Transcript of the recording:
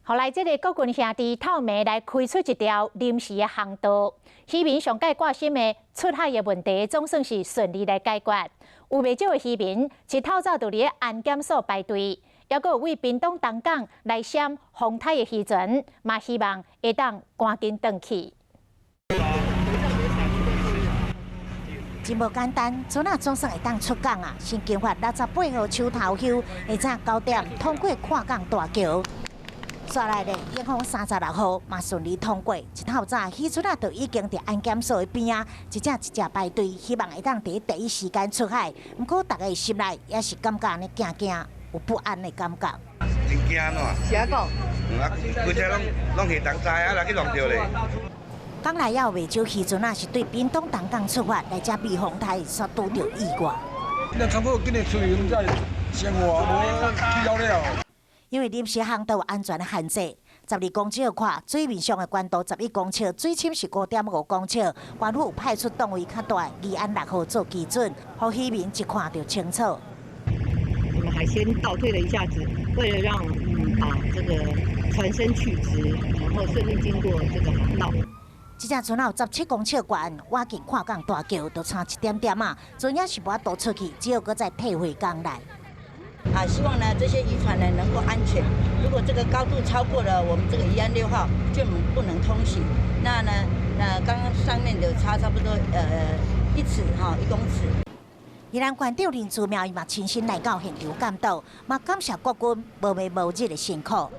後來，這个國軍兄弟透暝來開出一條臨時的航道，漁民上蓋掛心的出海的問題，總算是順利來解決。有袂少的漁民一透早就佇咧安檢所排隊，猶閣有為屏東東港來閃風颱的漁船，嘛希望會當趕緊轉去。真無簡單，船仔總算會當出港啊！新經發68號手頭休，下早9點通過跨港大橋。煞來咧，鷹風36號嘛順利通過。一透早，漁船仔就已經佇安檢所的邊仔，一隻一隻排隊，希望會當佇第一時間出海。毋過，逐家心內也是感覺按呢驚驚，有不安的感覺。真驚喏！是按怎？嗯啊，規隻攏攏魚同在啊，來去弄著咧。港內也有袂少漁船仔是對屏東東港出發，來遮避風颱，煞拄著意外。那差不多今日出去，才生活無去了了。因為臨時航道有安全的限制，12公尺寬，水面上的懸度11公尺，水深是5.5公尺。官府派出檔位較大，義安六號做基準，予漁民一看就清楚。我們還先倒退了一下子，為了讓把這個船身取直，然後順利經過這個航道。這隻船有17公尺懸，倚近跨港大橋就差一點點啊，船也是無法度出去，只好閣再退回港內。啊，希望呢這些漁船呢能夠安全。如果這個高度超過了我們這個宜安六號，就不能通行。那呢，那剛剛上面就差差不多1尺哈，1公尺。宜蘭縣長林姿妙伊嘛親身來到現場監督，嘛感謝國軍無暝無日的辛苦。